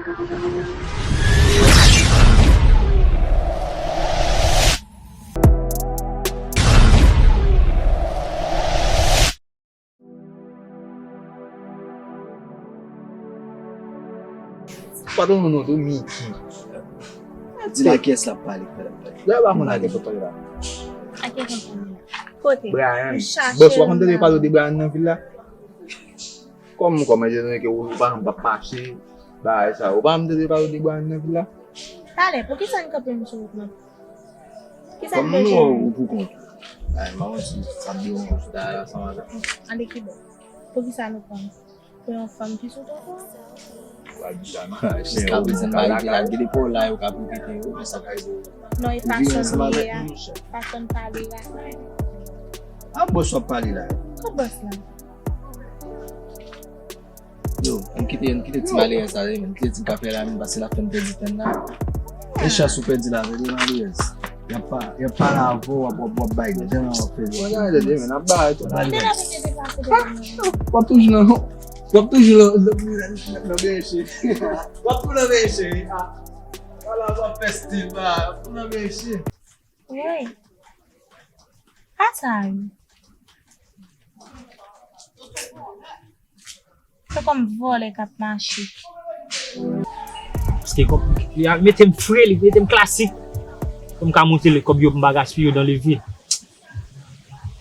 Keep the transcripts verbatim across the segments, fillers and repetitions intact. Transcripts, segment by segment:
Patwon moun nan tou Mickey. Di m a kiyès l ap pale, frè, l ap pale. Lè w pa konn a kiyès w ap pale la. A kiyès w ap pale la? Kote? Brian. M chache l. Bòs, w pa konn tande pale de Brian nan vil la? Kòm, kòm, etandone ke ou pa janm p ap mache, bagay sa, ou pa janm tande pale de Brian nan vil la? Talè, poukisa n kanpe m sou wout mwen? Kisa k deje? Kòm nou wè ou pou kont ou. Ay, m pa konn si sa ap deranj ou, ta la, sa va. Ann de kibò? Poukisa nou pran? Pou yon fanm ki sou tonton? Wa di sa, non. Jiska prezan, m pa rive la, gen de pawòl la, yo ka repete yo, men sa ka ede w. Non, e fason m ye a, fason m pale a. A bòs w ap pale la. Kot bòs la? Yo, ann kite, ann kite ti malerèz sa, wi, ann kite ti kafe la, menm, paske l ap fè n pèdi tan la. E chans ou pèdi la, tande malerèz. Y ap pa, y ap pale avè w, w ap, w ap, w ap bay jan w ap fè yo. Mwen gade de, men ap bay tou. Men n ap ede deplase de. W ap toujou nan, w ap toujou nan, nan, nan, nan benyen cheri. W ap tou nan benyen cheri. A, wala, w ap fè stil, w ap tou nan benyen cheri. Woy. Pa sa wi. Se kòm vòlè k ap mache. Paske kòb, li a mete m fre, li mete m klasik. Pou m ka montre li kòb yo, pou m pa gaspiye yo dans le vide.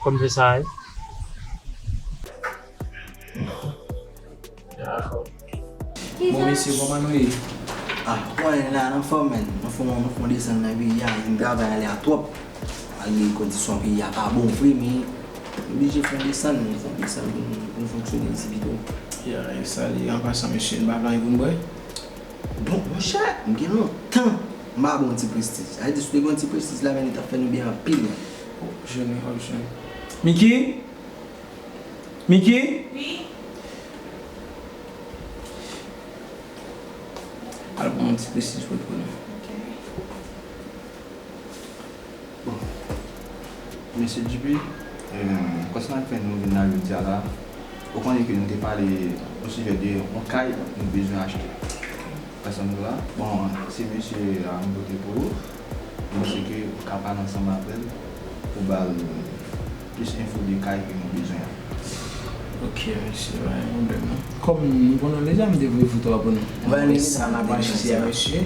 Kòm se sa, wi. Bon, mesye, kòman nou ye? Ah, mwen la, anfòm, man. Nou fè, nou fè desann nan peyi a, vin travay ale a twòp. Malgre kondisyon peyi a pa bon vre, men nou oblije fè desann, nou fè desann pou nou, pou nou fonksyone isi pito. Ya, e sa li, an pasan, mesye, n pa gen anyen pou n bwè? Bon, monchè, m gen lontan m pa bwè yon ti prestij. Sa vle di, si w te gen yon ti prestij la, men li t ap fè nou byen anpil, men. Oh, jwenn, w ap jwenn. Miki? Miki? Wi? Al pran yon ti prestij pou, pou nou. Ok. Bon. Mesye Dupuis, eh, konsènan fè nou vin la jodi a la, ou konnen ke nou te pale o sijè de yon kay nou bezwen achte. Pèsonn la, bon, se mesye a m pote pou ou. M panse ke ou ka pale ansanm avè l pou ba l plis enfo de kay ke nou bezwen an. Ok, mesye, pa gen pwoblèm, non. Kòm nou konnen w deja, m te voye foto a pou nou. Bon, men sa n ap achte a, mesye,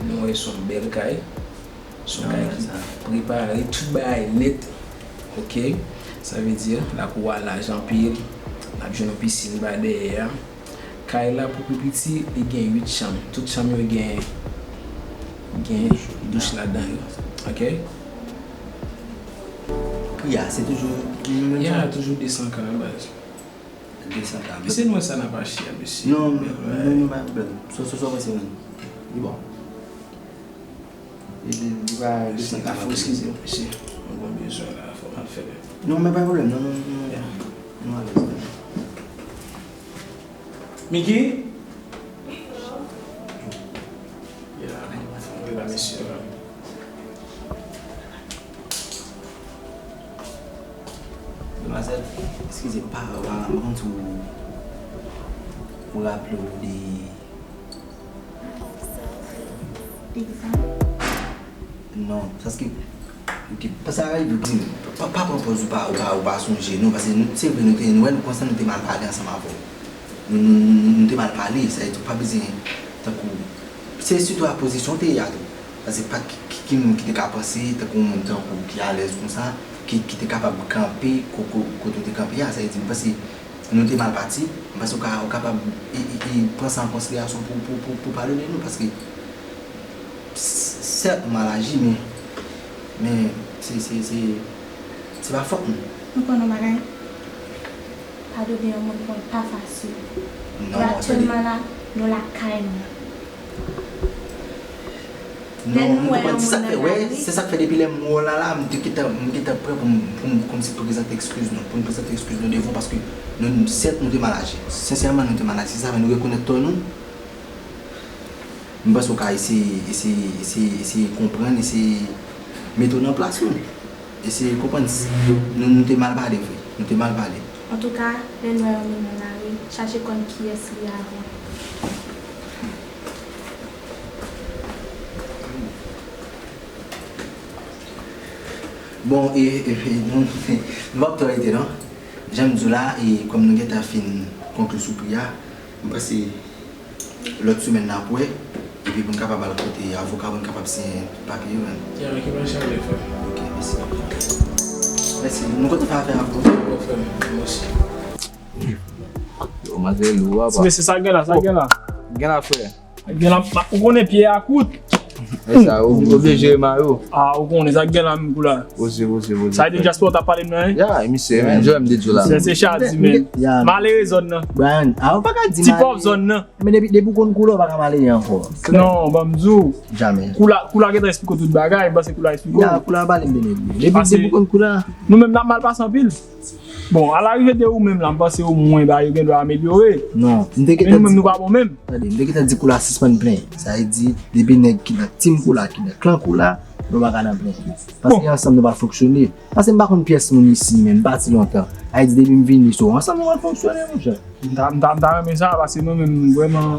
nou wè se yon bèl kay. Se yon kay ki prepare, tout bagay nèt. Ok? Sa vle di, lakou a laj anpil. N ap jwenn yon pisin ba dèyè a. Kay la, pou pi piti, li gen uit chanm. Tout chanm yo gen, gen douch ladan yo. Ok? Pri a, se toujou, toujou menm sa? Ya, toujou de san K baz. De san K. Mesye, nou wè sa n ap achte a, mesye. Non, non, non, pa pwoblèm. So, so, so, mesye, li bon. Li, li, li pa de san K. Fò eskize m, mesye. Mwen gon bezwen la, fò m al fè. Non, men pa pwoblèm. Non, non, non. Ya. Nou alèz la. Miki? Ya, mwen la, mesye, la. Demwazèl, eskize, pa, pa, pa konn si w, ou raple w de. De kisa? Non, paske, ok, pa sa rive, pa, pa pran pòz ou pa, ou pa, ou pa sonje, non, paske nou, se vre, nou te, nou wè, nou konsa, nou te mal pale ansanm avè w. Nou, nou, nou, nou, nou te mal pale, sa vle di, ou pa bezwen, tankou, se sitou a pozisyon w te ye a tou. Paske pa ki, ki, ki moun ki te ka panse, tankou yon moun tankou w ki alèz konsa, ki, ki te kapab kanpe ko-, ko-, kote w te kanpe a, sa vle di, m panse nou te mal pati, m panse w ka, w kapab, e, e, e, pran sa an konsiderasyon pou, pou, pou, pou padone nou, paske, s-, sèt, nou mal aji, men, men, se, se, se, se pa fòt nou. Ou konn yon bagay? Padone yon moun konn pa fasil. Non, e aktyèlman la, nou lakay nou. Non, m konprann. Se sa k fè, wè, se sa k fè depi lè m wè w la, la, m te gentan, m gentan prè pou m, pou m kòmsi prezante ekskiz nou, pou n prezante ekskiz nou devan w, paske nou, sèt, nou te mal aji. Sensèman, nou te mal aji, se sa, men nou rekonèt tò nou. M panse w ka eseye, eseye, eseye, eseye konprann, eseye mete w nan plas nou. Eseye konprann, nou, nou te mal pale vre. Nou te mal pale. Antouka, lè n wè yon moun nan lari, chache konn kiyès li avan. Bon, e, e, e, nou, nou p ap twò rete non. Jan m di w la, e kòm nou gentan fin konkli sou pri a, m panse lòt semèn n ap wè, epi pou n kapab al kote avoka pou n kapab siyen papye yo menm. Ya, men ki mwen chale, frè. Ok, mèsi. Mèsi. Nou kontan fè afè avè w. Bon, frè, mèsi. Yo, manzè lou, apa. Ti mesye, sa gen la, sa gen la. Gen la, frè. Gen la, ou konnen pye a kout. E sa, ou oblije mayo. Ah, ou konnen sa gen la menm kou la. Poze, poze, poze. Sa e de dyaspora w t ap pale m nan, hein? Ya, e misye, men, jòm de djou la. Se, se Chadi, men. Ya. Malere zòn nan. Brian, ah, ou pa ka di ti pòv zòn nan. Men depi, depi ou konn koulè, ou pa ka malere ankò. Non, ban m di w. Jamè. Koulè, koulè gentan eksplike w tout bagay, m panse koulè eksplike w. Ya, koulè pale m de nèg. Depi, depi ou konn koulè. Nou menm n ap mal pase anpil. Bon, alarive de ou menm la, m panse omwen bagay yo gen dwa amelyore. Non, m te gentan di. Men nou menm nou pa bon menm. Tande, m te gentan di koulè sispann plenyen. Sa vle di, depi nèg ki nan team koulè, ki nan klan koulè, nou pa ka nan plenyen. Paske ansanm nou pa fonksyone. Paske m pa konn pyès moun isi, men m pati lontan. Sa vle di, depi m vini, so ansanm nou pa fonksyone, monchè. M ta, m ta, m ta renmen sa, paske mwen menm, vrèman,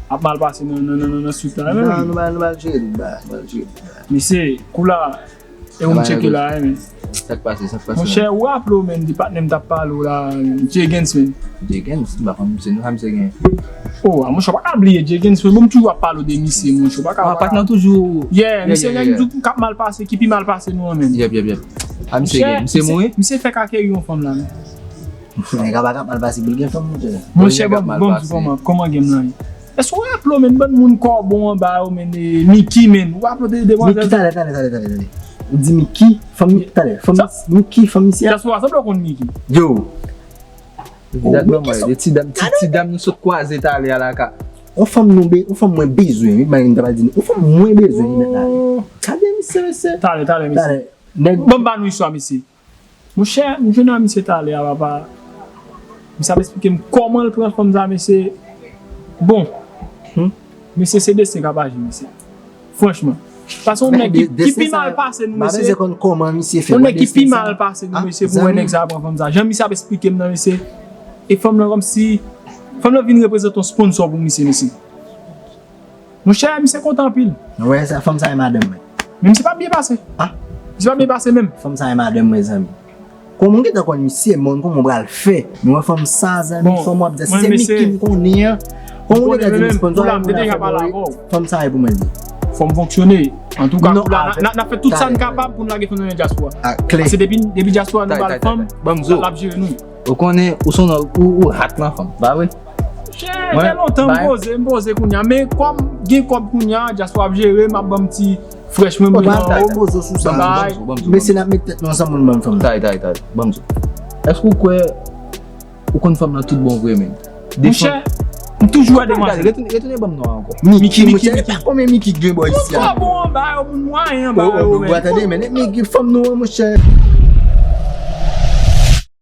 ap mal pase nan, nan, nan, nan, nan street la, menm. Nou pa, nou pa, nou pa jere tout bagay, nou pa jere tout bagay. Mesye, koulè, e ou m tcheke la, men. Sa k pase, sa k pase? Monchè, ou raple w, men, de patnè m t ap pale w la, men, Jay Gens, men. Jay Gens, m pa konn misye, non, sa misye gen. Oh, ah, monchè, ou pa ka bliye Jay Gens, men, bon, m toujou ap pale w de misye, monchè, ou pa ka. Ah, patnè w toujou. Yeah, misye gen nèg k ap mal pase, ki pi mal pase nou an, men. Yep, yep, yep. Ah, misye gen, misye mouri? Misye fèk akeri yon fanm la, men. Nèg ap mal pase pou l gen fanm, monchè. Monchè, bon, bon, m di w kòman, kòman game lan ye. Èske w raple w, men, bann moun kòbon anba yo, men, e, Miki, men. Ou raple w de demwazèl? Miki, talè, talè, talè, talè, talè. Ou di Miki, fanm, talè, fanm, Miki, fanm isi a. Dyaspora, sanble w konn Miki. Yo. Dat mwen, de ti dam, ti, ti dam nou sot kwaze talè a la ka. On fanm nou be, on fanm mwen bezwen, wi, mwen ta pral di nou. On fanm mwen bezwen, wi, mèt la. Gade misye, mesye. Talè, talè, mesye. Talè. Nèg. Ban m ba nou istwa, mesye. Monchè, m jwenn ak misye talè a, papa. Misye ap eksplike m kòman l pran fanm sa, mesye. Bon. Hmm? Mesye, se desten k ap aji, mesye. Franchman. Paske yon nèg ki, ki pi mal pase nou, mesye. Yon nèg ki pi mal pase nou, mesye, pou wè nèg sa pran fanm sa. Jan misye ap eksplike m nan, mesye. E fanm nan kòmsi, fanm nan vin reprezante yon sponsò pou misye, mesye. Monchè, misye kontan anpil. Ou wè sa, fanm sa e madanm mwen. Men misye pa byen pase. Ah? Misye pa byen pase menm. Fanm sa e madanm mwen, zanmi. Kòman w gentan konn misye, men kòman w pral fè? Men wè fanm sa, zanmi, fanm w ap di, si se Miki m konnen an. Kòman w gentan di misye, fanm sa e pou mwen, fanm sa e pou mwen li. Fò m fonksyone. Antouka, n ap fè tout sa n kapab pou n lage fanm nan dyaspora. Ah, klè. Paske depi, depi dyaspora nou ba l fanm, l ap jere nou. Ou konnen, ou se yon nèg, ou, ou hat nan fanm, pa vre? Chè, fè lontan m poze, m poze kounye a. Men kòm gen kòb kounye a, dyaspora ap jere, m ap ban m ti frèch mwen, mwen anwo. Ou poze sou sa. Mesye, n ap met tèt nou ansanm pou n ban m fanm. Tay, tay, tay, ban m di w. Èske ou kwè ou konn fanm nan tout bon vre, men? Monchè, m toujou wè demwazèl. Retounen, retounen ban m non ankò. Miki, Miki, Miki. Konbyen Miki k gen bò isi a? Moun kòbon anba yo, moun mwayen anba yo, men. Tande, men Miki, fanm nou an, monchè.